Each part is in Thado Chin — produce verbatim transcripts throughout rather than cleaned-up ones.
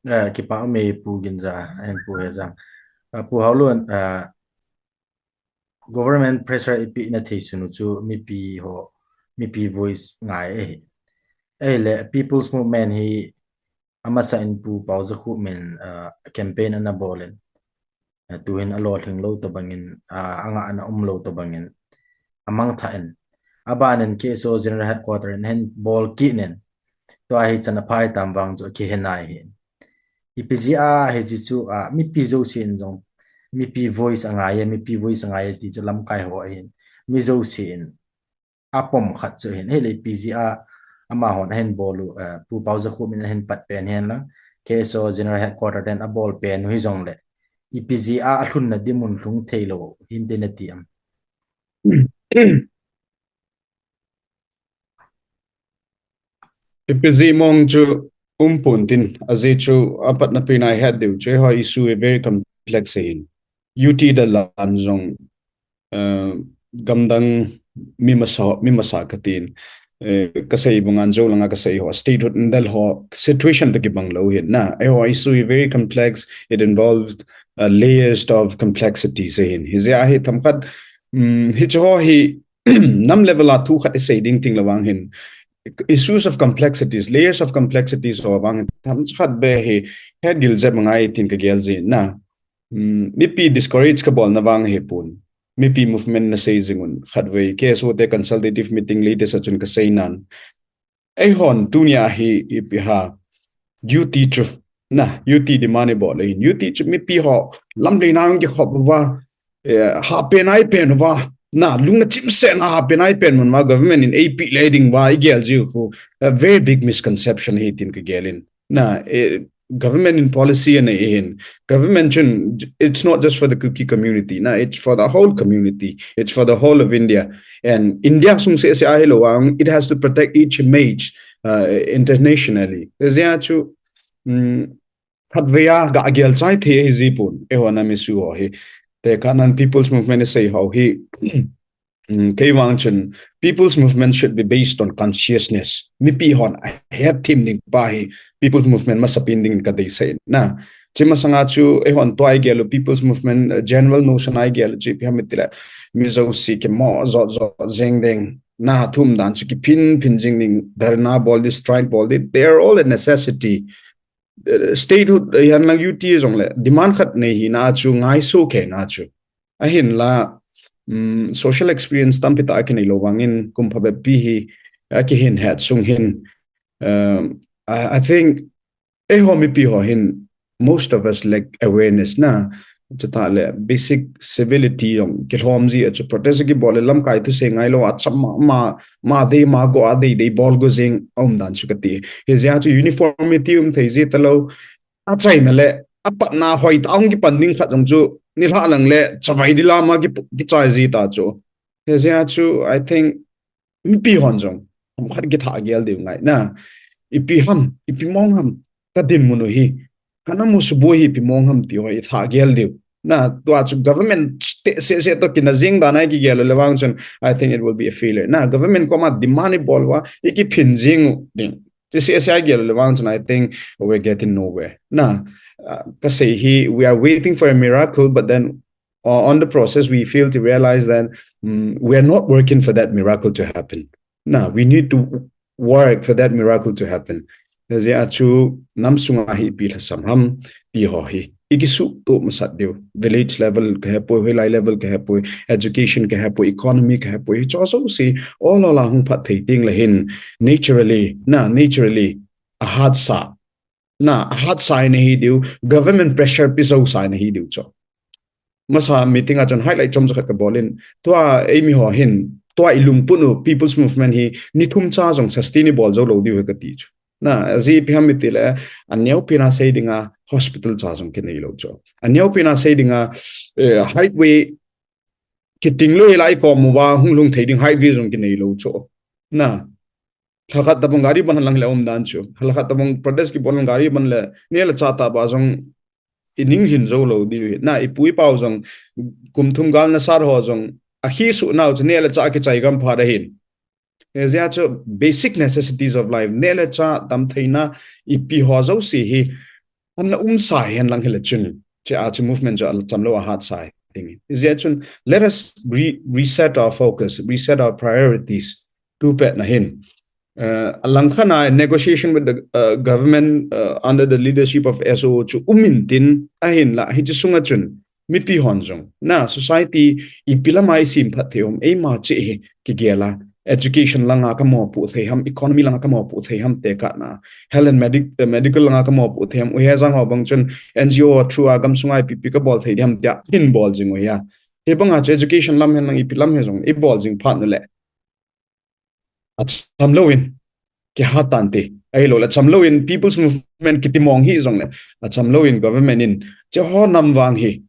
Eh, kipa me Pu Ginza, and Pu Hejang. Eh, Pu Haolun, eh, government pressure ipi na thei sunu chu mipi ho, mipi voice ngai eh. Eh, le People's Movement hi amasa in Pu Paojakhup min, eh, campaign ana bolin. Eh, tuhin alolhing lou tabangin, ah, anga ana um lou tabangin, amang tha in. Aban in K S O General Headquarter in hin bol kit in. Tua hi chan aphai tam vang chu kihe nai hi. Ipi jeh a hi chi chu, ah, mipi jouse in jong, mipi voice angai e, mipi voice angai e ti chu lamkai ho hin. Mi jouse in apom khat chu hin, hile ipi jeh a amahon ahin bol u, eh, Pu Paojakhup min ahin pat pen hen lang, K S O General Headquarter ten abol pen u hi jong le, ipi jeh a alhunna dimun lhung thei lou, hin te na ti am. Ipi jeh mong chu um pon tin, ajeh chu apatna pen a i het diu chu, eiho issue hi very complex ahin. U T da lan jong, eh, gamdang mi masa, mi masa ka tin, eh, ka sei banga jou langa ka sei ho, statehood in del ho, situation toh kibang lou hin na. Eiho issue hi very complex, it involves, uh, layers of complexities ahin. Hijeh a hi themkhat, um, hiche ho hi, nam level a thu khat i sei ding ting le vang hin, issues of complexities, layers of complexities ho vang hin, themkhat be hi, het gil jep ngai tin ka gel jin na. Um, mipi discourage ka bolna vang hi pon. Mipi movement na sei jing un. Khatvei, K S O te consultative meeting latest a chun ka sei nan. Eihon tunia hi ipi ham, U T chu, na, U T demand i bol le hin. U T chu mipi ho, lamlei na hung kikhop uva, eh, hapen a i pen uva, na, lungna chimset na hapen a i pen uva, government in eipeh le ding uva, i gel jiu khu, a very big misconception hi tin ka gel in. Na, eh, government in policy anei hin. Government chun, it's not just for the Kuki community, na, it's for the whole community. It's for the whole of India. And India sung seh seh a hilou vang, it has to protect its image, uh, internationally. Hijeh a chu, um, khatvei a ga gel chai thei hi ji pon, eiho nam issue ho hi. Tekah nan People's Movement i sei ho hi, um, kei vang chun, People's Movement should be based on consciousness. Mipi hon ahet them ding pa hi, People's Movement masapen ding ka deisah in. Na, hiche masanga chu, eihon tua i gel u, People's Movement, uh, general notion a i gel u chu, ipi ham i ti le, mi jouse kimo jot jot jeng ding. Na, thu um dan chu kiphin phin jing ding, dharna bol ding, strike bol ding, they are all a necessity. Eh, statehood, eh, hihen lang U T jong le, demand khat nei hina chu, ngaisah kei na chu. Ahinla, um, social experience tampi tah a kinei lou vangin, kum phabep pi hi, a kihin het sung hin. Um, I, I think, eiho mipi ho hin, most of us lack awareness na, chutah le basic civility jong kilhom ji a chu, protest kibol le lamkai thusei ngai lou a cham ma, ma, ma dei ma go a dei dei bol go jing a um dan chu ka ti. Hijeh a chu uniformity um thei ji talou, achaina le apatna hoitah a hung kipan ding khat jong chu nilhah lang le chavai dila ma ki, kichai ji ta chu. Hijeh a chu, I think, mipi hon jong, ham khat kithah gel diu ngai na. Ipi ham, ipi mong ham, ka dinmun u hi, ka namu subu hi ipi mong ham ti ho i thah gel diu. Na, tua chu government te, seh, seh toh kina jing dan a i kigel u le vang chun, I think it will be a failure. Na, government koma demand i bol uva, i kiphin jing u ding. Chu seh, seh a i gel u le vang chun, I think we're getting nowhere. Na, uh, ka sei hi, we are waiting for a miracle, but then, uh, on the process, we fail to realize that, um, we are not working for that miracle to happen. Na, we need to work for that miracle to happen. Hijeh a chu nam sunga hi ipi lhasam ham ti ho hi i kisuhtoh masat diu. Village level ka hepoi, hoilai level ka hepoi, education ka hepoi, economy ka hepoi. Hiche jouse all, all a hung phat thei teng le hin naturally, na, naturally, ahatsa. Na, ahatsa in ahi diu, government pressure pe jouse in ahi diu chu. Masa meeting a chun highlight chomcha khat ka bol in, tua eimi ho hin, tua i lungput u People's Movement hi, ni thum cha jong sustain i bol jou lou diu hi ka ti chu. Na, ajeh ipi ham i ti le, aneopen a sei dinga hospital cha jong kinei lou chu. Aneopen a sei dinga, eh, highway kiting lou hilai kom uva hung lhung thei ding highway jong kinei lou chu. Na, lhakhat tabang gari ban lang le um dan chu. Lhakhat tabang protest kibol gari ban le, neh le chah tah ba jong i ning lhin jou lou diu hi. Na, i pu i pa u jong kum thum gal na sar ho jong, akhi suh nau chu neh le chah kichai gam phat ahin. Hijeh a chu basic necessities of life, neh le chah, damtheina, ipi ho jouse hi, Ana umsa hen lang hile chun, che a chu movement chu a chamlou a hatsa ding. Hijeh chun, let us re reset our focus, reset our priorities. Tu pet na hin. Uh, alangkhat a negotiation with the uh, government uh, under the leadership of S O chu um intin ahinla hiche sunga chun mipi hon jong na society ipi lama isem phat thei um eima che hi kigel a education langa kamopoh thei ham, economy langa kamopoh thei ham, tekah na health and medic uh, medical langa kamopoh thei ham, u he jang ho bang chun N G O through a gamsunga ipi ipi kabol thei diham tia hin bol jing u hi a. Hibanga chu education lam hen lang ipi lam he jong ibol jing phat nule achamlou in kihat tante. Ahilouleh achamlou in People's Movement kiti mong hi jongle achamlou in government in cheho nam vang hi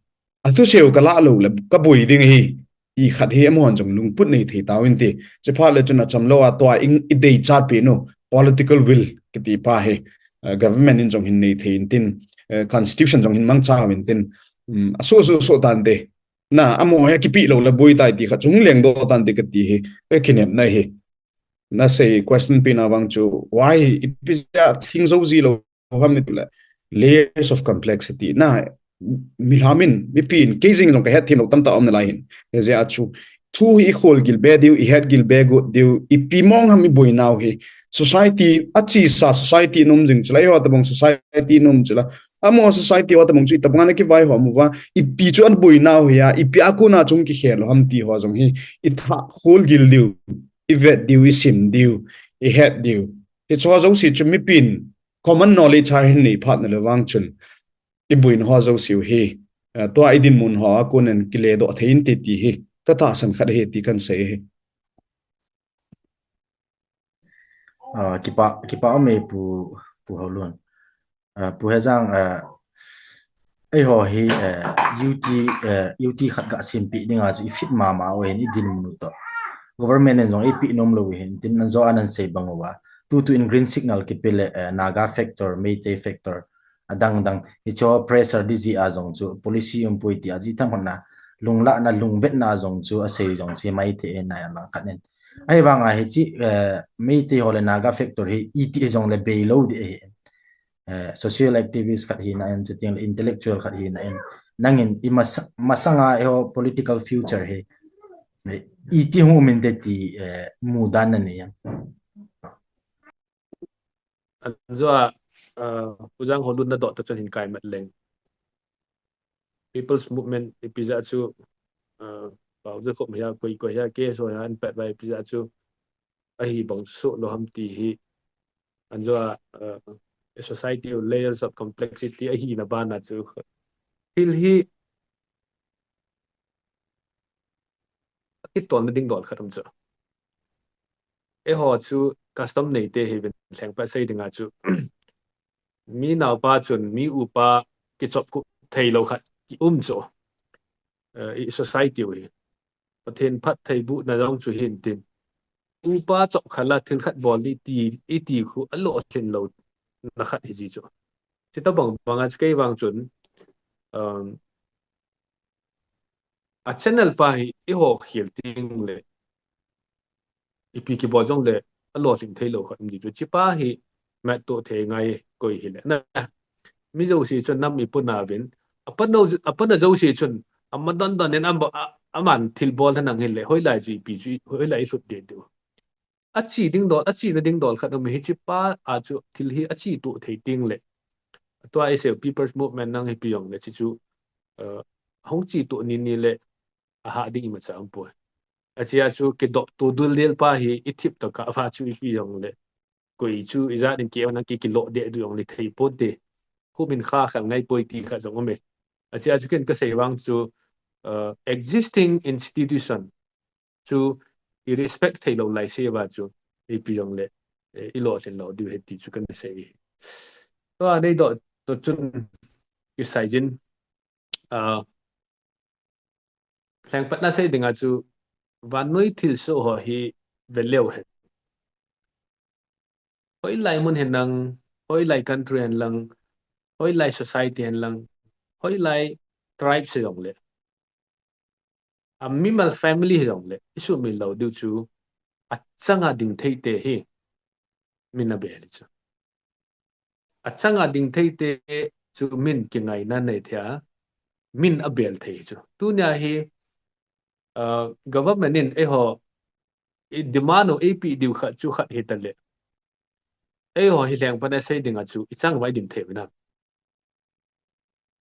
athuseu kalah loule kaboi ding ahi. Ti khat hi amahon jong lungput nei thei tauvinte. Chephat le chun achamlou a tua in ideichat pen u political will kiti pa hi uh, government in jong hin nei thei intin, uh, constitution jong hin mangcha u intin, um, aso so so tante. Na, amaho hi kipehlou le boi tai ti khat chu hung lengdoh tante kati hi, ka kinepna hi. Nasei question pena vang chu, why ipi jeh a thing jou jilou ham itile, layers of complexity. Na, milham in, mipi in, kei jeng jong kahet themlou tamtah aum nalai hin. Hijeh a chu, thu hi ikholgil be diu, ihetgil be got diu, ipi mong ham iboinau hi. Society, achesa society in um jing chula, eiho tabang society in um chula. Amaho society ho tabang chu itobanga ana kivaihom uva, ipi chu ana boinau hi a, ipi a kona chu hung kikhel u ham ti ho jong hi, itha kholgil diu, ivet diu, isim diu, ihet diu. Hicheho jouse chu mipin common knowledge a hin nei phat nale vang chun, iboina ho jouse u hi, uh, tua idinmun ho a konin kiledoh thei inte ti hi, katahsan khat ahi ti kahin sei ahi. Uh, kipa, kipa ume Pu, Pu Haolun. Uh, Pu Hejang, uh, eiho hi, uh, U T, uh, U T khat gasempeh dinga chu ifit mama u hin idinmun u toh. Government in jong eipeh nomlou hin, tin ajo anan sei bang uva. Tutu in green signal kipe le, uh, Naga factor, Meitei factor, adang dang. Hicheho pressure ding jeh a jong chu policy umpoi tia chu itham hon na lunglahna, lungvetna jong chu asei jong chu maithei nai alangkhat in. Ahivanga hiche, uh, Meitei ho le Naga factor hi iti jongle beilou ding ahi. Uh, social activist khat hina in, chuteng le intellectual khat hina in. Nangin imasanga eiho political future hi, eh, iti hung um inte ti, uh, mudan nanei em? Anjo a, uh, Pu Jang Haolun nadoh toh chun hin kaimat leng. People's Movement ipi jeh a chu, uh, Paojakhop hia, koi koi hia, K S O hia, anpet uva ipi jeh a chu, ahibang soh lou ham ti hi. Anjo a, uh, society layers of complexity ahina bana chu. Thil hi, akitolna ding dol khat um chu. Eiho chu custom neite hiuvin lhengpa sei dinga chu. Mi naopa chun mi upa kichop kup theilou khat kium chu. Uh, i society u hi. Pathen phattheibohna jong chu hintin. Upa chop khat la thil khat bol ding ti, iti khu alolhin louna khat hiji chu. Chutobang banga chu kei vang chun, um, a channel pa hi eiho khel tengle, ipi kibol jongle alolhin theilou khat um ding chu. Chepa hi mattoh thei ngai koi hile. Na, mi jouse chun nam ipuna uvin, apana, apana jouse chun, ama don don in ama, a, aman thil bol tha nang hile, hoilai chu ipi chu, hoilai ilhut ding diu. Ache ding dol, achena ding dol khat um, hichepa a chu thil hi ache toh thei tengle. Tua isei People's Movement nang ipi jongle, che chu, uh, hung che toh nini le, ahah ding imacha umpoi. Achea chu kidop toh dul del pa hi ithip toh kah uva chu ipi jongle, koi chu ijat in kei nang ki, kiloh deh diu jongle thei ponte. Humin kha khel ngai poi ti khat jong ume. Achea chu ken kasei vang chu, uh, existing institution chu i respect theilou laise uva chu ipi jongle, eh, ilolhin lou diu ahi ti chu kana sei. Tua neidoh toh chun kisai jin, uh, lhengpatna sei dinga chu vannoi thilsoh ho hi veleu hen. Hoilai mun hen lang, hoilai country hen lang, hoilai society hen lang, hoilai tribe hijongle, amimal family hijongle, isuhmil lou diu chu achanga ding theite hi min abel chu. Achanga ding theite chu min kingaina nei thei a, min abel thei chu. Tunia hi, uh, government in eiho, i demand u eipeh diu khat chu khat hita le. Eiho hi leng pana sei dinga chu, ichang vai dim thei vina.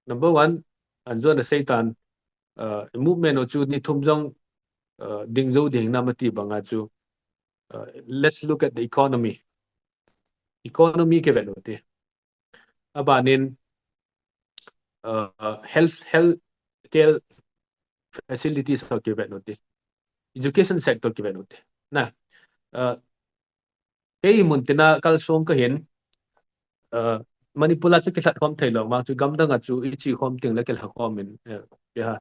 Number one, anjon a Satan, uh, movement u chu ni thum jong, uh, ding jou ding na mati banga chu, uh, let's look at the economy. Economy kivet u ti. Abanin, uh, health, health care facilities ho kivet u ti. Education sector kivet u ti. Na, uh, kei mun tina kalsong kahin, uh, Manipur a chu kilhat khom thei lou, ma chu gamdang a chu ichi khom ting le kilhat khom in, uh, ya,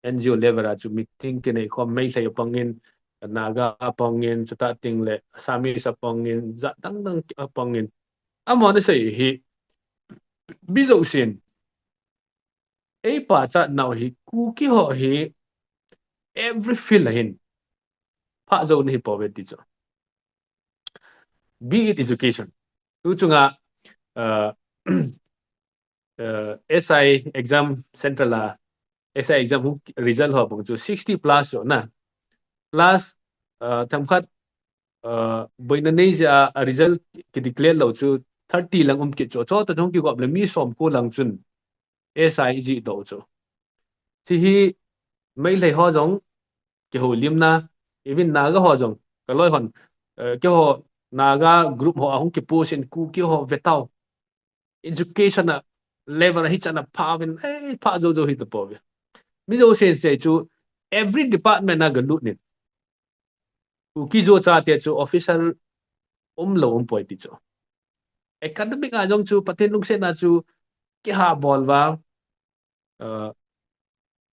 N G O level a chu meeting kinei khom, Meitei apangin, Naga apangin, chuta ting le Assamese apangin, jat dang dang apangin. Amahon asei hi, mi jousen, ei pachat nau hi, Kuki ho hi, every field a hin, pha jou nahi pouve ti chu. Be it education. Tu chunga, uh, uh, S I exam central a, S I exam hu result ho bang chu sixty plus chu na. Plus, uh, themkhat, uh, boina nei jeh a result kideclare lou chu thirty lang um kit chu. Chuta jong kigop le mi som ko lang chun S I ji doh chu. Chi hi Meitei ho jong kihoulimna, even Naga ho jong, kaloi hon, uh, keiho Naga group ho ahung kipost in Kuki ho ve tau. Education a level a hichan a pha uvin, eh, pha jou jou hita pouve. Mi jousen sei chu every department a galut in. Kuki-Zo chate chu official umlou umpoi ti chu. Academic a jong chu Pathen lungsetna chu kiha bol uva, uh,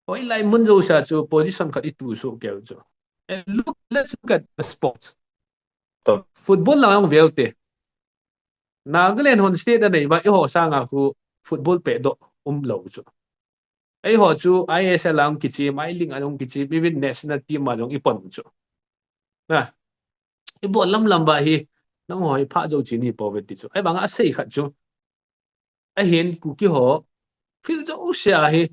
hoilai mun jousea chu position khat itu soh keu chu. And look, let's look at the sports. Top. Football lang jong veu te. Nagaland hon state a nei uva eiho sanga khu football pehdoh umlou chu. Eiho chu I S L a hung kichim, I-League a hung kichim, even national team a jong ipon chu. Na, ibol lam lam uva hi, nangho hi pha jou chin hi pouve ti chu. Ahivanga asei khat chu. Ahin Kuki ho, field jousea hi,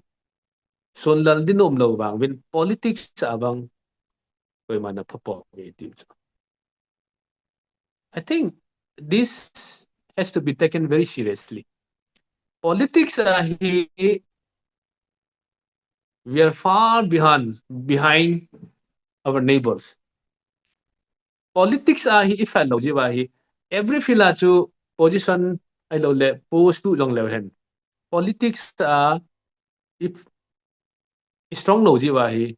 sonlal din umlou vang uvin politics a vang, koiman apha pouve ti chu. I think this has to be taken very seriously. Politics a hi, we are far behind, behind our neighbors. Politics a hi i fel lou jeh uva hi, every field a chu position ahilou le post tu jong leu hen. Politics a i, i strong lou jeh uva hi,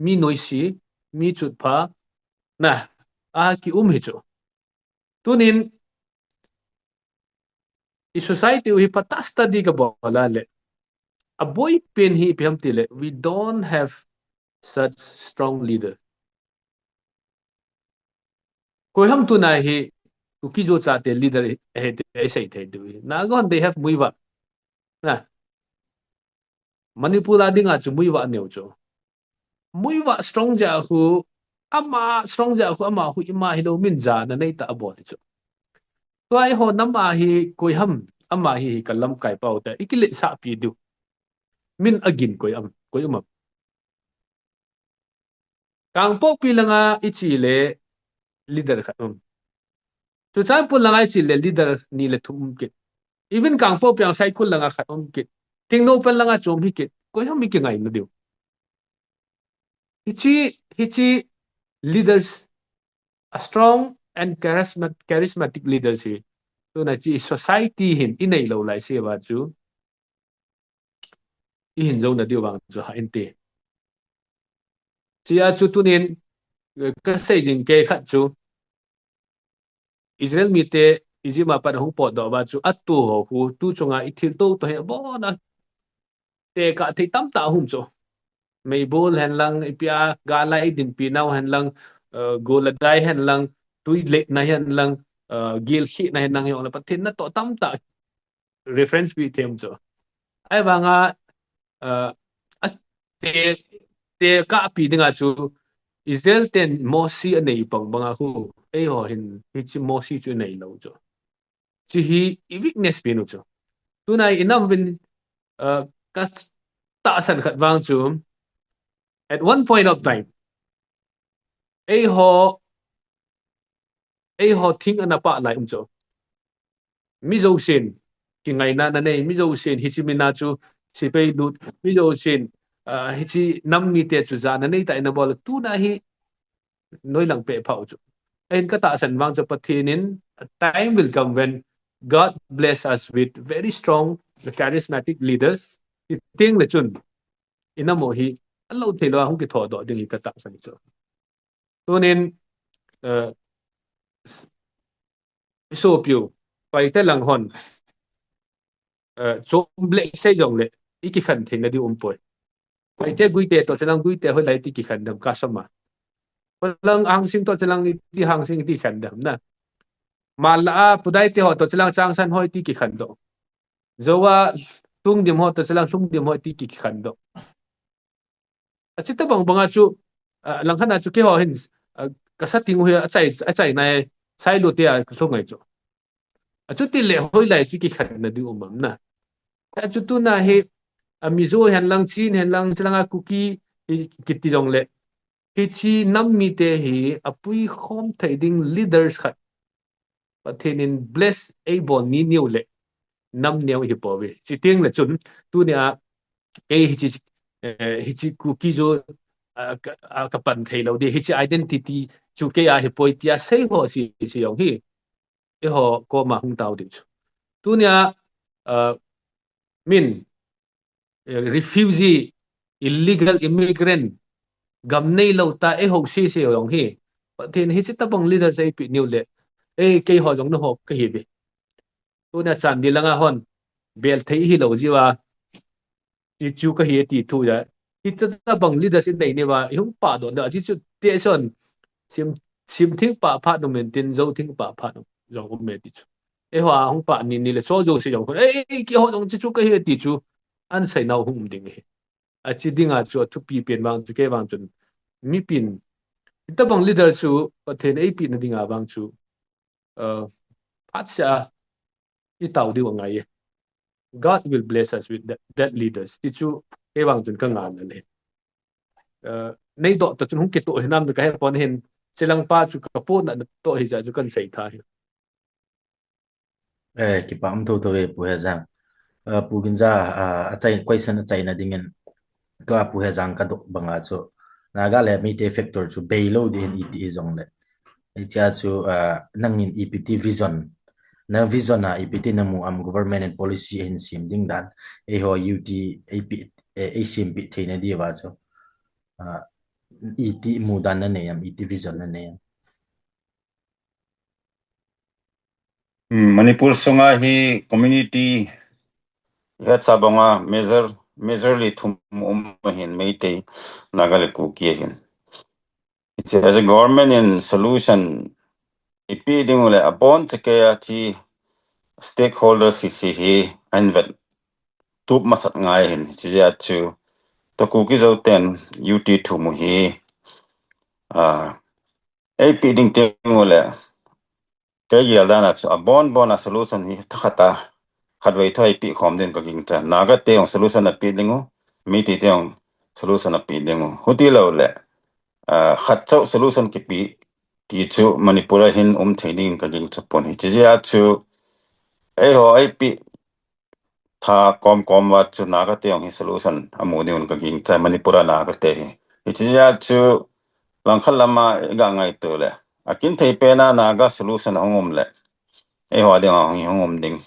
mi noise, mi chutpha, na, akium hi chu. Tunin, i society u hi phatah a study kabol a le, aboipen hi ipi ham ti le, we don't have such strong leader. Koi ham tuna hi, Kuki-Zo chate leader ahi ti, ahi sei thei diu hi. Naga hon they have Muivah. Na. Manipur a dinga chu Muivah aneo chu. Muivah strong jeh a khu, ama strong jeh a khu, ama khu ima hilou min jana neitah a abol hi chu. Tua eiho nam a hi koi ham, ama hi, hi ka lamkai pau te, i kiletsahpi diu. Min agin koi am, koi um am. Kangpokpi langa i chi le leader khat um. Churachandpur langa i chi le leader ni le thum um kit. Even Kangpokpi ang Saikul langa khat um kit. Tengnoupal langa chu um hi kit. Koi ham i kingaina diu. Hichi, hichi leaders, a strong and charismat-, charismatic leaders hi. Tuna chi society hin i neilou lai se uva chu. I hin jouna diu vang chu ha inte. Chia chu tunin, eh, kasei jing kei khat chu, Israel mite Egypt a pat ahung potdoh uva chu atu ho khu, tu chunga i thilto to hi abona tekah thei tamtah ahung chu. Meibol hen lang, ipi a, gal a i dinpi nau hen lang, eh, gol a dai hen lang, tui letna hen lang, eh, gilkhihna hen lang, hi ong le Pathen natoh tamtah reference pi them chu. Ahivanga, uh, a te, tekahpi dinga chu Israel ten Mose anei pang banga khu, eiho hin hichi Mose chu neilou chu. Chi hi i weakness pi nu chu. Tuna i nam vin, uh, ka tahsan khat vang chu, at one point of time, eiho, eiho thing ana pah lai um chu. Mi jousen kingaina ana nei, mi jousen hichi mina chu sepai lut, mi jousen, uh, hichi nam mite chu jana nei ta ina bol tuna hi noilang peh phau chu. Ahin ka tahsan vang chu Pathen in, a time will come when God bless us with very strong, the charismatic leaders. I teng le chun, i nam u hi, a lo thei lo a hung kithodoh ding hi ka tahsan chu. Tunin, uh, i sopiu, Paite lang hon, uh, chom le sei jong le, i kikhen theina ding um poi. Paite Guite to chelang Guite hoi lai ti kikhen dem ka sama. Palang Hangsing to chelang ti Hangsing ti khen dem na. Mala a Pu Daite ho to chelang Changsan hoi ti kikhen do. Zowa Lhungdim ho to chelang Lhungdim hoi ti kikhen do. Achi tabang banga chu, uh, langkhat a chu keiho hin, uh, ka sa ting u hi achai, achai nai, sai lo te a ka so ngai chu. Achuti le hoi lai chu kikhenna ding um am na. Achu tuna hi, a Mizo hen lang Chin hen lang, chelang a Kuki hi kiti jong le. Hichi nam mite hi a pui khom thei ding leaders khat. Pathen in bless ei bol ni niu le. Nam neo hi po ve. Chi teng le chun, tuni a, ei hichi, eh, hichi Kuki Zo, a, ka, a, ka pan thei lo di, hichi identity chu kei a hi poi tia sei ho si, si jong hi. Eiho koma hung tau ding chu. Tuni a, uh, min, eh, refugee, illegal immigrant, gam nei lo ta eiho si si jong hi. Pathen hichi tabang leader sei pi niu le. Ei, keiho jong na ho ka hi ve. Tuna Chandel langa hon, bel thei hi lo jiu a. Ti chu ka hi ti thu ja. Hichi tabang leaders in nei ni va, i hung pah don da, chi chu te son, sim, sim thing pah phat nu men tin, zo thing pah phat nu, jong um me ti chu. Eiho a hung pah ni ni le so zo si jong khun, ei, keiho jong chi chu ka hi ti chu, an sai nau hung um ding hi. Achi dinga chu a thupi pen vang chu, kei vang chun, mi pin, hichi tabang leader chu, Pathen ei pi na dinga vang chu, uh, phat sia, i tau diu angai e. God will bless us with that, that leaders. Ti chu, kei vang chun ka ngan a le. Uh, nei doh ta chun hung kitoh hinam ka he pon hin, chelang pa chu ka po na toh hi ja chu kan sei tha hi. Eh, kipa um tho tho ve Pu Hejang. Uh, Pu Ginza, uh, a chai, question a chaina dingin, ka Pu Hejang ka doh banga chu. Naga le Meitei factor chu bei lo di hin i ti hi jong le. Hichia chu, ah, nangin ipi ti vision. Na vision a ipi ti na mu am government in policy hin sim ding dan. Eiho U T, A P, eh, ei sim pi theina di va chu. Ah, iti mu dan na nei am, iti vision na nei am. Hmm, Manipur sunga hi community hetsa banga major, majorly thum um hin Meitei, Naga le Kuki hin. Hiche a government in solution ipi ding u le abon chekei a chi stakeholders hi si hi an vet tup masat ngai hin. Hiche a chu to Kuki Zo ten U T thum u hi, ah, ei pi ding teng u le kei gel dan a chu abon bon a solution hi thakhat a khatvei thoi pi khom din ka gingcha. Naga te jong solution a pi ding u, Meitei te jong solution a pi ding u. Huti lo le, ah, khat chauh solution kipi ti chu Manipur a hin um thei ding ka gingcha pon. Hiche a chu eiho ei pi tha kom kom va chu Naga te jong hi solution amu ding un ka gingcha Manipur a Naga te hi. Hiche a chu langkhat lama i ga ngaito le. Akin thei pen a Naga solution ahung um le. Eiho ding a hung, hung um ding.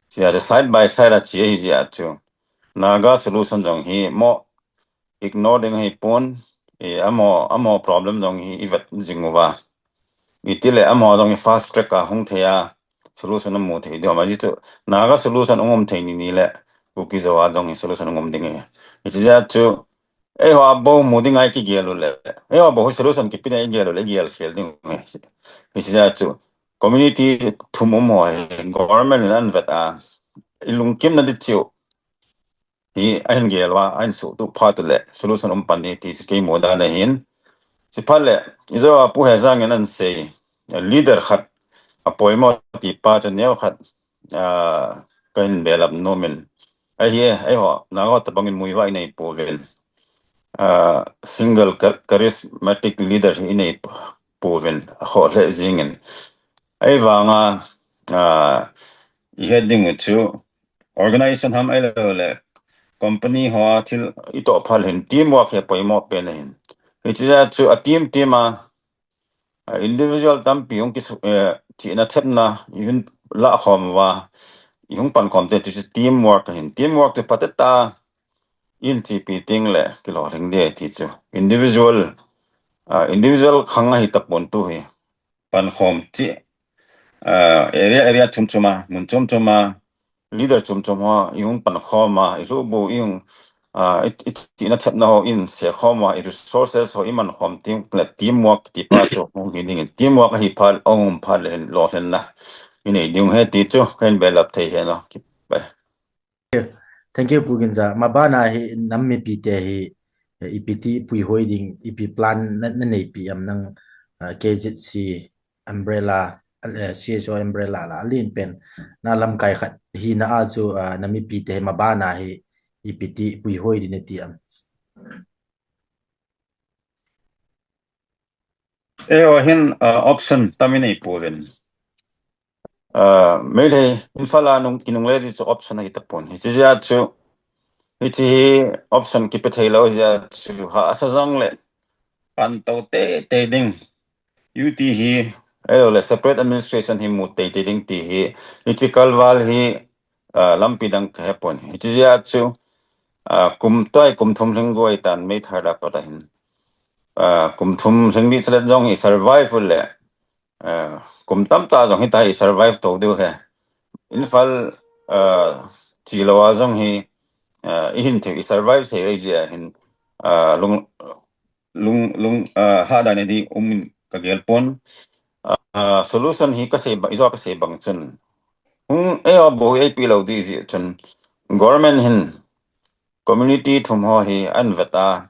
Hiche a chu side by side a chi hi jia chu. Naga solution jong hi mo ignore ding hi pon, eh, amo, amo problem jong hi i vet jing uva. Iti le amo jong hi fast track a hung thei a solution amu thei diu ma ji chu Naga solution um thei ni ni le Kuki Zo a jong hi solution um ding e. Hiche a chu eiho a bou mu ding a i kigel u le. Eiho a bou hi solution kipi ding a i gel u le, i gel khel ding e. Hiche a chu community thum um ho hi government in an vet a i lungkim na di chu hi ahin gel uva, ahin suhtup phat u le solution um pan ding ti chu kei mu dan ahin. Chuphat le, i Zo a Pu Hejang in an sei, leader khat apoimo ti pa chu neo khat, ah, kahin belap nom in. Ahi e, eiho, Naga ho tabang in muivah inei pouvin. Ah, single char-, charismatic leader hi inei pouvin. Akhoh lheh jing in. Ahivanga, ah, ihet ding u chu organization ham ahilou le company hoa thil itoh phal hin teamwork hi poimo pen ahin. Hiche jeh a chu a team team a, ah, individual tampi hung kisu-, eh, chihna thepna ihung lah khom uva, ihung pan khom te ti chu teamwork ahin. Teamwork ti phatecha in chepi teng le kilolhing ding ti chu. Individual, ah, individual khang ahi tapon tu hi. Pan khom chi, ah, area, area chom chom a, mun chom chom a, leader chom chom ho, ihung pan khom a, ilhubu, ihung, ah, i, i, chihna thepna ho in se khom a, i resources ho iman khom teng le teamwork ti pa chu hung hi ding in, teamwork ahi phat, ahung um phat le hin lolhinna inei ding u ahi ti chu kahin belap thei ahi no. Kipa. Thank you, Pu Ginza. Mabana hi nam mipi te hi, eh, ipi ti puihoi ding, ipi plan na, nanei pi am nang, ah, K Z C umbrella, eh, C S O umbrella la, alen pen na lamkai khat hina a chu, ah, nam mipi te hi mabana hi ipi ti puihoi ding nati am. Eiho hin, ah, option tam inei pouvin. Ah, Meitei, Imphal a nung, kinungle ding chu option ahi tapon. Hiche jeh a chu, hiche hi option kipe thei lou jeh a chu, hahsa jong le pan tou teitei ding. U T hi, ahilou le separate administration hi mu teitei ding ti hi, hiche kalval hi, ah, lampi dang kahe pon. Hiche jeh a chu, ah, kum toi, kum thum lhing guai tan May third a pat ahin. Ah, kum thum lhing ding chalet jong hi survive u le, ah, kum tamtah jong hitia hi survive tou diu ahi. Imphal, ah, chilou a jong hi, ah, ihin thei, i survive thei ahi jeh a hin, ah, lung, lung, lung, ah, hahdan ding um in kagel pon. Ah, solution hi kasei bang, ijou kasei bang chun. Hung, eiho bou eipeh lou ding jeh chun. Government hin community thum ho hi ahin vet a,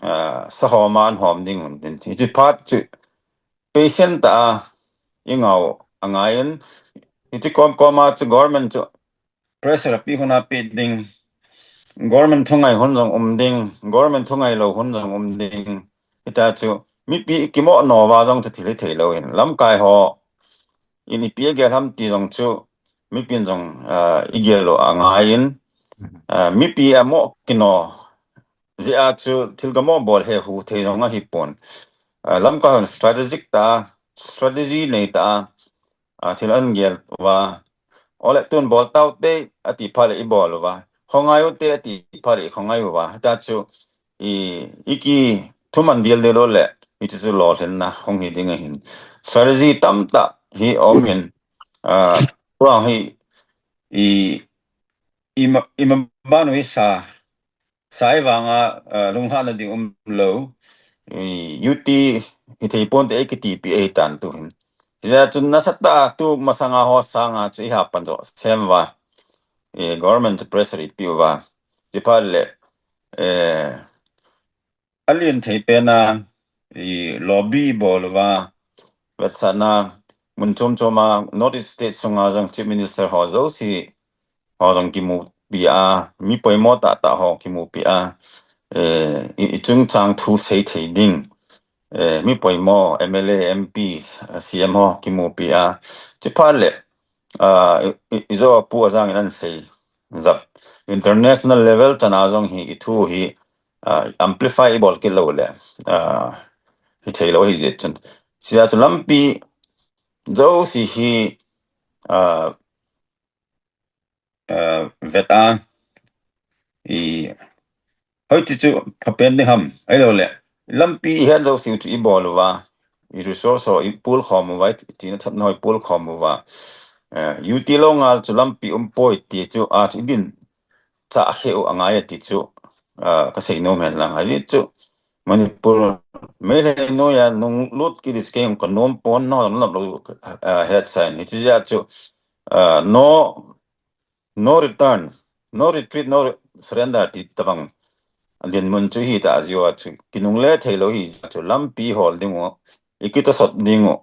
ah, sahom a ahin hom ding un tin. Hiche phat chu patient tah a ingau angaiyin, hiche kom kom a chu government chu pressure pe hun a pe ding, government thungai hun jong um ding, government thungai lou hun jong um ding. Hitia chu mipi kimo nou va jong chu thil hithei lou hin. Lamkai ho in ipi agel ham ti jong chu mipin jong, ah, igel u angaiyin, ah, mipi amo kino jeh a chu thil kamo bol hehu thei jong ahi pon. Ah, lamkai hon strategic tah a, strategy nei tah a, ah, thil ahin gel uva. Ole tun bol tau te ati phat le ibol uva. Khongai u te ati phat le ikhongai uva. Hitia chu i, ikithuman dildel u le, hichu chu lolhinna hung hi ding ahin. Strategy tamtah hi um in, ah, tua hi i, i ma, i ma banu hi sa, sa i vang a, ah, lunglhahna ding um lou. I, U T hithei ponte eikitipi ahi tan tu hin. Hijeh chun nasatah a tu masanga ho sanga chu ihapan jo sem uva. I, government chu pressure ipe uva. Chuphat le, eh, alen thei pen a, i, lobby bol uva. Vetsahna mun chom chom a North East State sunga jong Chief Minister ho jouse ho jong kimupi a, mi poimo tah tah ho kimupi a, eh, i, i chungchang thu sei thei ding, eh, mi poimo M L A, M P, C M ho kimupi a, chuphat le, ah, i, i, ijo Pu Ajang in ahin sei jep. International level chan a jong hi i thu hi, ah, amplify ibol kit lou le, ah, hithei lou ahi jeh chun. Hijeh chun lampi jouse hi, ah, ah, vet a, i, hoiche chu phapen ding ham, ahilou le, lampi ihet jouse u chu ibol uva, i resource ho ipool khom uva, i, i chihna thepna ho ipool khom uva. Eh, U T lou ngal chu lampi um poi ti chu, a chu idin chah khe u angai ati chu, ah, kasei nom hen lang. Ajeh chu, Manipur, Meitei noiya nunglut kit ding chu kei jong kanom pon, nang jong nom lou, ah, het sa in. Hiche jeh a chu, ah, no, no return, no retreat, no re-, surrender ti tabang dinmun chu hitah jeh a chu, kinungle thei lou hijeh a chu, lampi hol ding u, ikitosot ding u,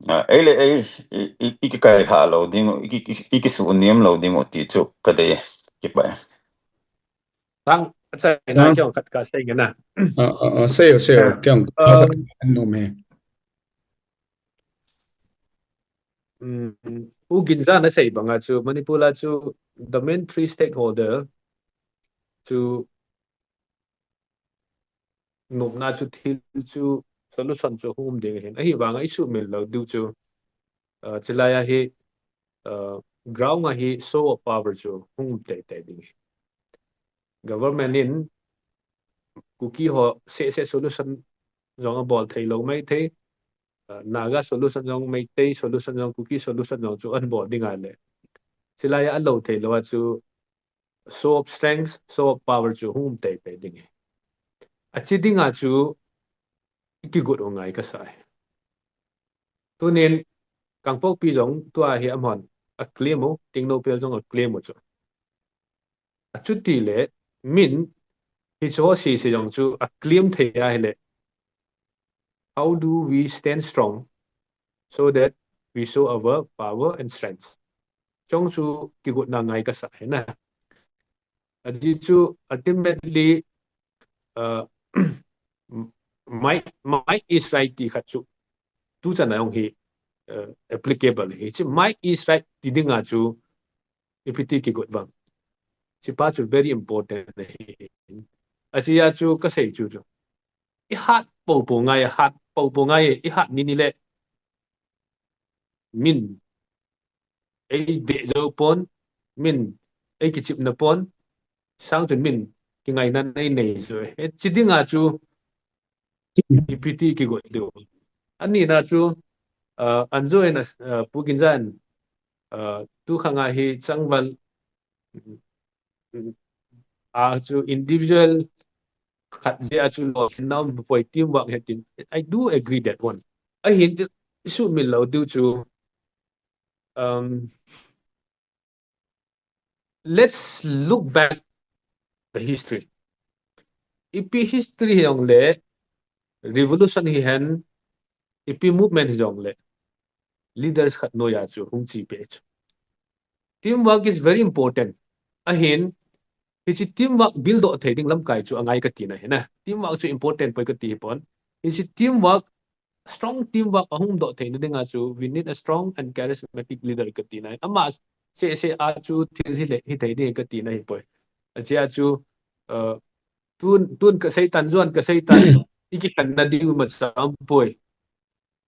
Ah, ei le ei, i, i, i kikai lha lo ding u, i, i, i kisu niam lo ding u ti chu ka dei, kipa. Tang, acha, na kiong khat ka sei nge na. Ah, ah, ah, sei, sei, kiong khat ka nom e. Um, U Ginza na sei banga chu, Manipur a chu, the main three stakeholder chu nopna chu thil chu solution chu hung um ding ahin. Ahivanga i sumil lo diu chu, uh, chulai a hi, uh, ground a hi show of power chu hung um teitei ding. Government in Kuki ho seh seh solution jong abol thei lo maithei, uh, Naga solution jong, Meitei solution jong, Kuki solution jong chu ahin bol ding ahile. Chulai a lo thei lo a chu show of strength, show of power chu hung um teitei ding e. Achi dinga chu i kigot u ngai ka sa e. Tunin Kangpokpi jong tua hi amahon a claim u, Tengnoupal jong a claim u chu. Achuti le min hiche ho sese jong chu a claim thei ahile, how do we stand strong so that we show our power and strength? Chong chu kigotna ngai ka sa e na. Ajeh chu ultimately, uh, might, might is right ti khat chu tuchan a jong hi, uh, applicable hi. Hiche might is right ti dinga chu ipi ti kigot vang. Hichepa chu very important ahi. Ache a chu ka sei chu chu, i hat popo ngai, hat popo ngai, i hat ni ni le min ei deh jou pon, min ei kichepna pon, sang chun min kingaina nei nei jou e. Hiche dinga chu ipi ti kigot diu. Anina chu, uh, anjo in, uh, Pu Ginza in, uh, tu khang a hi changval, mm, a chu individual khat jeh a chu lolhinna um poi, teamwork ahi tin. I do agree that one. Ahin i sumil lo diu chu, um, let's look back the history. Ipi history hi jong le, revolution hihen, ipi movement hi jong le, leaders khat noiya chu hung chepi chu. Teamwork is very important. Ahin, hiche teamwork build doh thei ding lamkai chu angai ka tina ahi na. Teamwork chu important poi ka ti hi pon. Hiche teamwork, strong teamwork ahung doh theina dinga chu, we need a strong and charismatic leader ka tina ahi. Ama seh seh a chu thil hi le, hithei ding ka tina ahi poi. Ache a chu, uh, tun, tun ka sei tan, jon ka sei tan, i kikhenna diu macha um poi.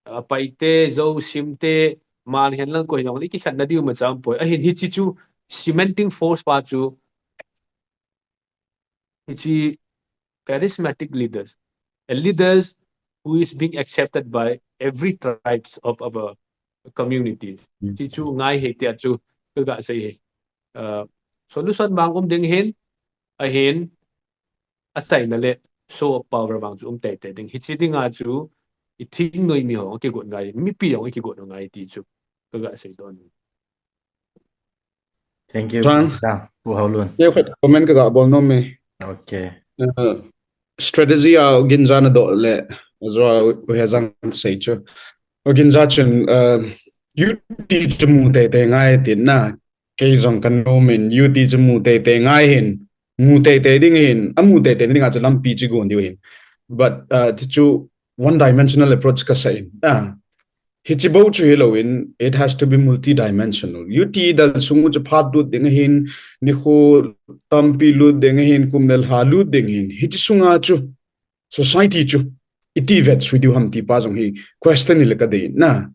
Uh, Paite, Zo, Simte, Hmar hen lang koi jong le i kikhenna diu macha um poi. Ahin hiche chu cementing force pa chu, hiche charismatic leaders, a leaders who is being accepted by every tribes of our communities. Mm. Hiche chu ngai ahi tia chu ka ga sei ahi. Uh, solution vang um ding ahin, ahin, achaina le show of power vang chu um teitei ding. Hiche dinga chu i thingnoi mi ho kigot ngai, mipi ho kigot ngai ti chu ka ga sei don. Thank you. Tang. Tang, Pu Haolun. Kei khat comment ka ga bol nom e. Okay. Uh, strategy a U Ginza na doh le, ajo a U Hejang sei chu. U Ginza chun, uh, U T chu mu teitei ngai tin na, kei jong ka nom in, U T chu mu teitei ngai ahin, mu teitei ding ahin, amu teitei na dinga chu lampi chu gon diu ahin. But, uh, chu, chu one dimensional approach ka sa in. Ah, hiche bou chu hilou in, it has to be multidimensional. U T dal sung u chu phat lut ding ahin, nikho tampi lut ding ahin, kum le lha lut ding ahin. Hiche sunga chu society chu iti vet sui diu ham ti pa jong hi question hi le ka dei na.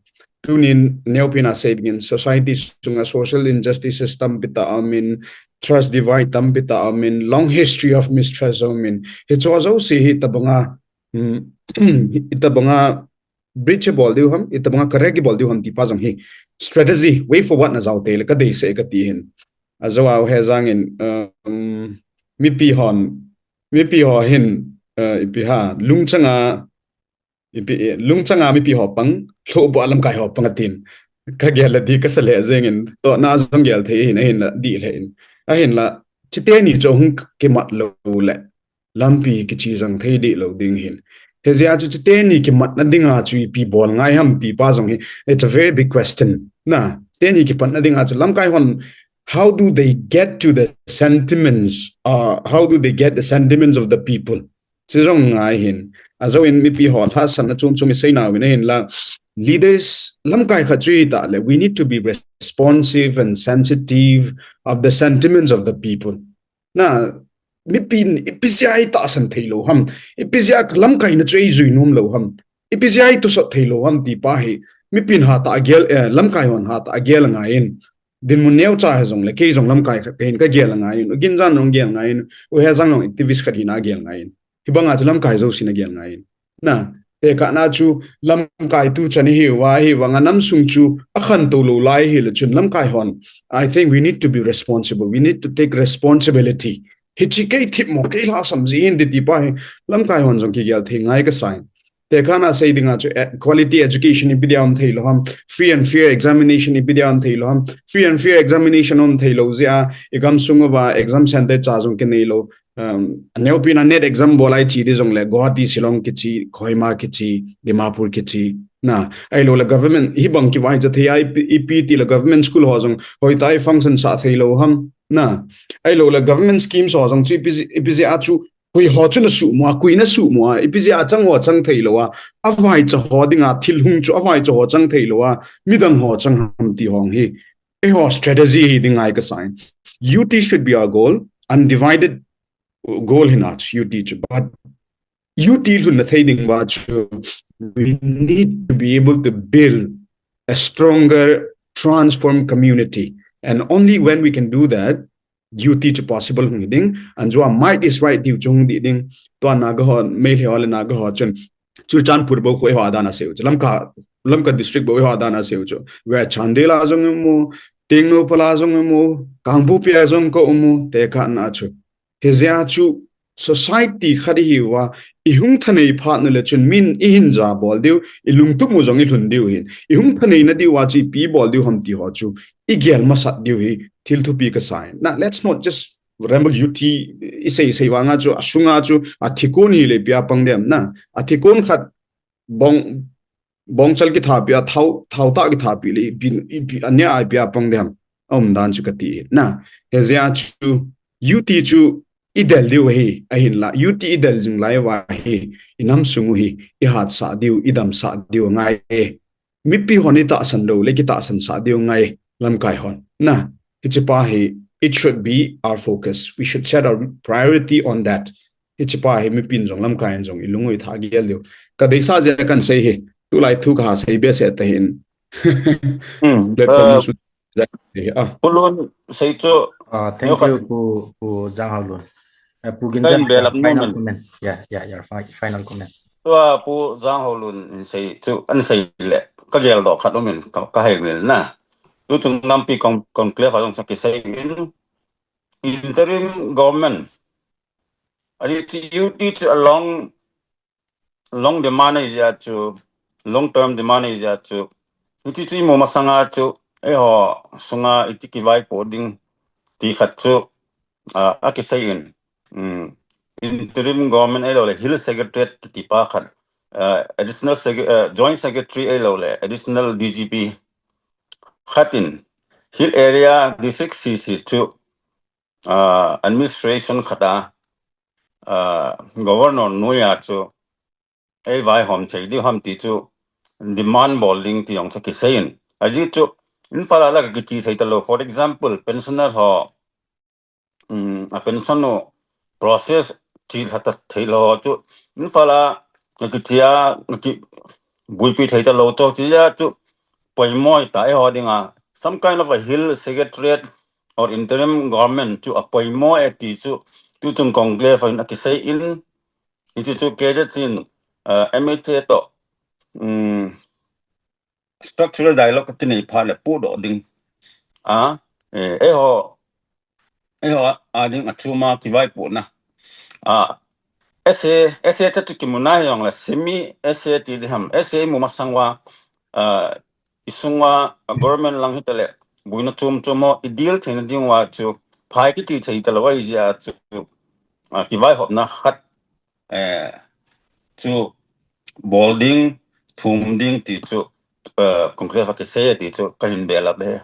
Tunin neopi na sei dingin society sunga social injustices tampi ta um in, trust divide tampi ta um in, long history of mistrust um in. Hiche jouse hi tabanga, um, tabanga bridge bol diu ham, itabanga correct bol diu ham ti pa jong hi strategy, way forward na jao tei le ka dei se ka ti hin. Ajo a U Hejang in, um, mipi hon, mipi ho hin, uh, ipi ha, lungchanga, ipi, eh, lungchanga mipi ho pang, lhohbua lamkai ho pang atin. Ka gel le di ka sa le jeng in, tohna jong gel thei hin, ahin la di le in. Ahin la, chiteni chu hung kimat lou le lampi kiche jang thei di lou ding hin. Hijeh a chu, chu teni kimatna dinga chu ipi bol ngai ham ti pa jong hi, it's a very big question. Na, teni kipatna dinga chu lamkai hon, how do they get to the sentiments? Uh, how do they get the sentiments of the people? Chu jong ngai hin. Ajo in mipi ho lhasan na chom chom isei nau in ahin la. Leaders lamkai khat chu hi ta le, we need to be responsive and sensitive of the sentiments of the people. Na, mipin ipi jeh a itahsan thei lou ham, ipi jeh a lamkai na chu eijui nom lou ham, ipi jeh a itosot thei lou ham ti pa hi, mipin hatah a gel, eh, lamkai hon hatah a gel angai in. Dinmun neocha hi jong le, kei jong lamkai khat kahin ka gel angai in, U Ginjan jong gel angai in, U Hejang jong activist khat hina gel angai in. Hibanga chu lamkai jousen agel angai in. Na, tekahna chu lamkai tu chan ihiuva, hivanga nam sung chu akhantou lou lai hile chun lamkai hon, I think we need to be responsible. We need to take responsibility. Hiche kei themmo, kei lhasam ji hin ti pa hi lamkai hon jong kigel thei ngai kasa in. Tekahna sei dinga chu, eh, quality education ipi dia um thei lou ham, free and fair examination ipi dia um thei lou ham, free and fair examination um thei lou jeh a, i gamsung uva exam center cha jong kinei lou, um, aneopen a NET exam bol a iche di jong le, Guwahati, Shillong kiche, Kohima kiche, Dimapur kiche, na, ahilou le government, hibang kivaicha thei a, ipi, ipi ti le government school ho jong, hoitah a function sah thei lou ham, na, ahilou le government schemes ho jong chu, ipi, ipi jeh a chu, hoi ho chu na suhmo a, koi na suhmo a, ipi jeh a chang ho chang thei lou a, avaicha ho dinga thil hung chu, avaicha ho chang thei lou a, midang ho chang ham ti hong hi, eiho strategy hi ding ngai kasa in. U T should be our goal, undivided goal hina chu U T chu. But U T lhunna thei ding uva chu, we need to be able to build a stronger, transformed community. And only when we can do that, U T chu possible hung hi ding. Anjua might is right diu chu hung dih ding. Tua Naga ho, Meitei ho le Naga ho chun, Churachandpur bou khu eiho a dan a sei u chu. Lamka, Lamka district bou eiho a dan a sei u chu. Where Chandel a jong um u, Tengnoupal a jong um u, Kangpokpi a jong ka um u, tekahna chu. Hijeh a chu society khat ihiuva, ihung thanei phat u le chun min ihin jabol diu, ilungtup u jong ilhun diu hin. Ihung thaneina diuva chu ipi bol diu ham ti ho chu, igel masat diu hi, thil thupi kasa in. Na, let's not just ramble U T, isei, sei vanga chu, asunga chu, athikon hi le ipi a pang dem na. Athikon khat bong, bongchal kithapi a, thao, thao tah kithapi le, ipi, ipi, ania ipi a pang dem. Aum dan chu kati na. Hijeh a chu, U T chu idel diu ahi, ahinla. U T idel jing lai uva hi, inam sung u hi, ihatsah diu, idamsah diu ngai e. Mipi hon itahsan lou le, kitahsan sah diu ngai, lamkai hon. Na, hiche pa hi, it should be our focus. We should set our priority on that. Hiche pa hi mipin jong lamkai in jong ilung u itha gel diu. Kadeisah jeh a kan sei hi. Tulai thu kaha sei behseh tahin. Hmm. Platform, uh, nu su-, ah. Pu Lun sei chu. Ah, thank you, Pu, Pu Janghaolun. Eh, Pu Ginjan, final comment. Yeah, yeah, your fi-, final comment. Tua Pu Janghaolun in sei chu, an sei le, kagel doh khat um in, ka, kahei mil na. Tuchung nampi con-, conclave a jong chu kisei in, interim government. Ahi chu U T chu a long, long demand ahi jeh a chu, long term demand ahi jeh a chu, hiche chu imu masanga chu, eiho sunga iti kivaipoh ding ti khat chu, ah, akisei in, um, interim government ahilou le Hill Secretariat kiti pa khat, ah, additional sec-, ah, joint secretary ahilou le additional D G P khat in Hill Area District C C chu, ah, administration khat a, ah, governor noiya chu eivaihom thei diu ham ti chu demand bol ding ti jong chu kisei in. Ajeh chu Imphal a la kakiche thei talou. For example, pensioner ho, um, a pension u process thilha ta thei lou chu Imphal a kakiche a, kakibuipi thei talou chu, hiche a chu poimo hita eiho dinga. Some kind of a Hill Secretariat or interim government chu apoimo e ti chu tuchung conclave in akisei in, hiche chu K J chin, uh, M H A toh, um, structural dialogue kakinei phat le pohdoh ding. Ah, eh, eiho, eiho a, a ding a chuma kivaipohna. Ah, S A, S A chu kimuna hijongle semi S A ti ding ham. S A imu masang uva, ah, isunga government lang hitale, boina chom chom ho ideal theina ding uva chu, phai kiti thei talou ahi jeh a chu, ah, kivaihopna khat, eh, chu bol ding, thum ding ti chu, uh, concrete a kisei ti chu ka hin belap e.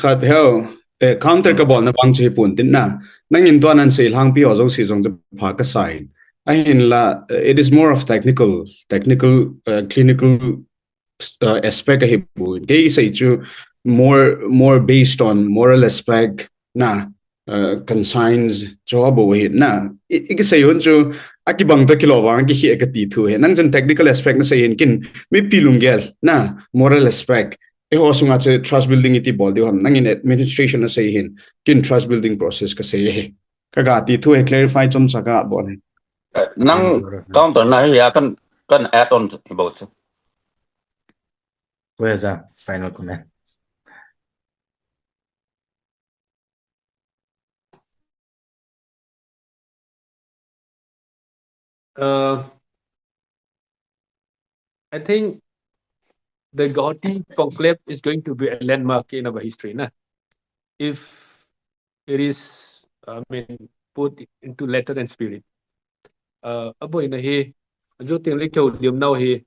Khat hel, eh, counter ka bol na bang chu hi pun tin na. Nangin tua nan sei lhangpi ho jong si jong chu pha ka sai. Ahin la, eh, it is more of technical, technical, uh, clinical, uh, aspect ahi bu. Kei sei chu more, more based on moral aspect na, uh, conscience chu bu hi na. I, i kisei hun chu a kibang ta kilo vang ki hi ka ti thu he. Nang chun technical aspect na sei hin kin mipi lunggel na moral aspect. Eiho sunga chu trust building iti bol diu ham. Nangin administration na sei hin kin trust building process ka sei he. Ka ga ti thu he clarify chomcha ka bol he. Eh, nang counter na hi a kan, kan add on hi bol chu. Where's a final comment? Uh, I think the Guwahati conclave is going to be a landmark in our history, na? If it is, I mean, put into letter and spirit. Uh, aboi na hi, ajo ting le keu lim nau hi,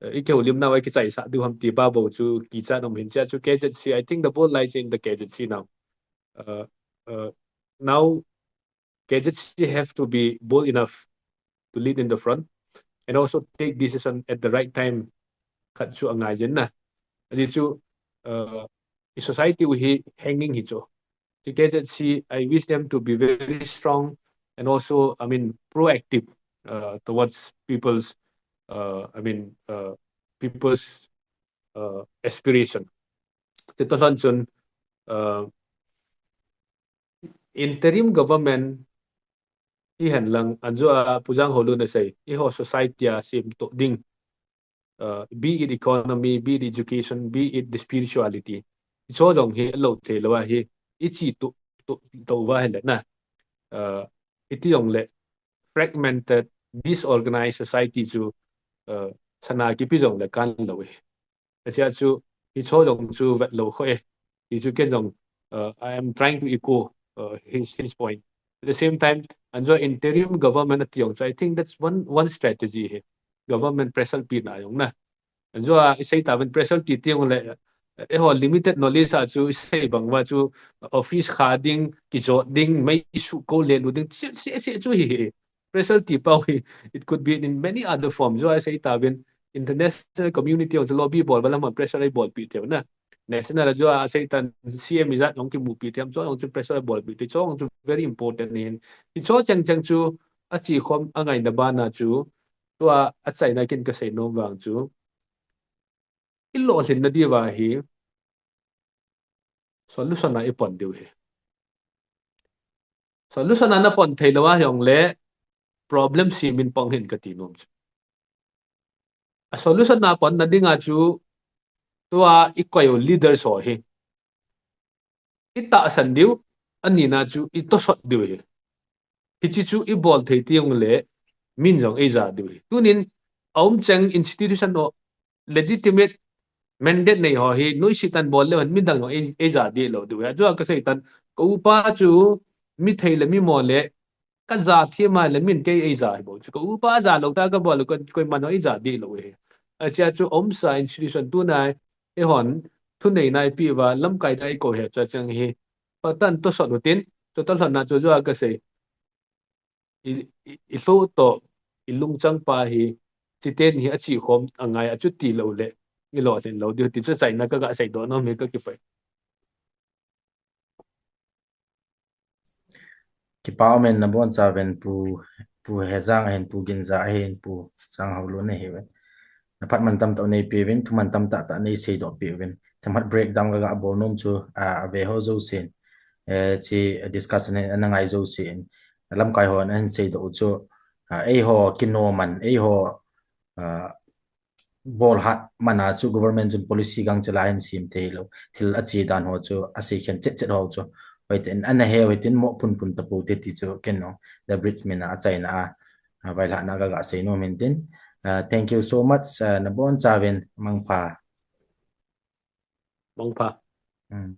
uh, i keu lim nau ai kichai sa diu ham ti ba bo chu kicha nom hin cha chu K Z C. I think the ball lies in the K Z C now. Uh, uh, now K Z C have to be bold enough to lead in the front and also take decision at the right time. Khat chu angai jin na. Ani chu, uh, i society u hi hanging hi chu. Ti K Z C, I wish them to be very strong and also, I mean, proactive, uh, towards people's, uh, I mean, uh, people's, uh, aspiration. Ti to lhon chun, uh, interim government hi hen lang, anjo a Pu Jangholun a sei, eiho society a sim to ding, uh, be it economy, be it education, be it the spirituality. Hicho jong hi lo thei lo a hi, i chi to, to, to va hen le na. Uh, iti jong le fragmented, disorganized society chu, uh, sana kipi jong le kan lo e. Asia chu, hicho jong chu vet lo kho e. Hi chu ken jong, uh, I am trying to echo, uh, his, his point. At the same time, anjo interim government ati jong chu, I think that's one, one strategy he. Government pressure pi na jong na. Anjo a, i sei ta ven pressure ti ti jong le, eiho limited knowledge a chu, i sei bang va chu, office kha ding, kijot ding, mei su ko le lu ding, si, si, si chu hi hi. Pressure ti pau hi, it could be in many other forms. Jo a sei ta ven international community jong chu lobby bol va lam a pressure ai bol pi te na. National a jo a sei tan C M ijat jong kimu pi te am chu jong chu pressure ai bol pi te chu jong chu very important ni hin. Hicho chang chang chu a chi khom a ngai na ba na chu tua a chai na kin ka sei nom vang chu. I lo hlin na di va hi. Solution a i pon diu hi. Solution a na pon thei lo a jong le problem si min pong hin ka ti nom chu. A solution a pon na ding a chu tua i koi u leaders ho hi. I tahsan diu, ani na chu i tosot diu hi. Hichi chu i bol thei ti jong le min jong ei ja diu hi. Tunin a um chang institution ho legitimate mandate nei ho hi, noise tan bol le hon midang jong ei, ei ja di lo diu hi. Ajo a ka sei tan, ka upa chu mi thei le mi mo le, ka ja thi ma le min kei ei ja hi bo chu. Ka upa ja lo ta ka bol ko, koiman jong ei ja di lo hi. Asia chu a um sa institution tu nai, eihon, thu nei nai pi va, lamkai dai ko he cha chang hi. Patan tosot u tin, to to lhon na chu jo a ka sei. I, i, i hlu to, i lungchang pa hi, chiten hi a chi khom, a ngai a chu ti lo le, i lo hlin lo diu ti chu chai na ka ga sei do nom hi ka ki pai. Kipa umen na bon cha ven Pu, Pu Hejang ahin, Pu Ginza ahin, Pu Jangholun ahi ven. Na phat man tam tah nei pe ven, thu man tam tah tah nei sei do pe ven. Themkhat break down ka ga bol nom chu, a, a ve ho jo sin. Eh, chi discussion hin ana ngai jo sin. Lamkai ho ana hin sei do chu, a, eiho kino man, eiho, a, bol hat man a chu government chun policy gang chila hin sim thei lo. Thil a chi dan ho chu a sei khen chet chet ho chu. Hoi tin ana he hoi tin mo pun pun ta pu te ti chu ken no. The bridge min a chai na a, a, vai la na ga ga sei nom hin tin. A, thank you so much, a, na bon cha ven mangpha. Mangpha. Hmm.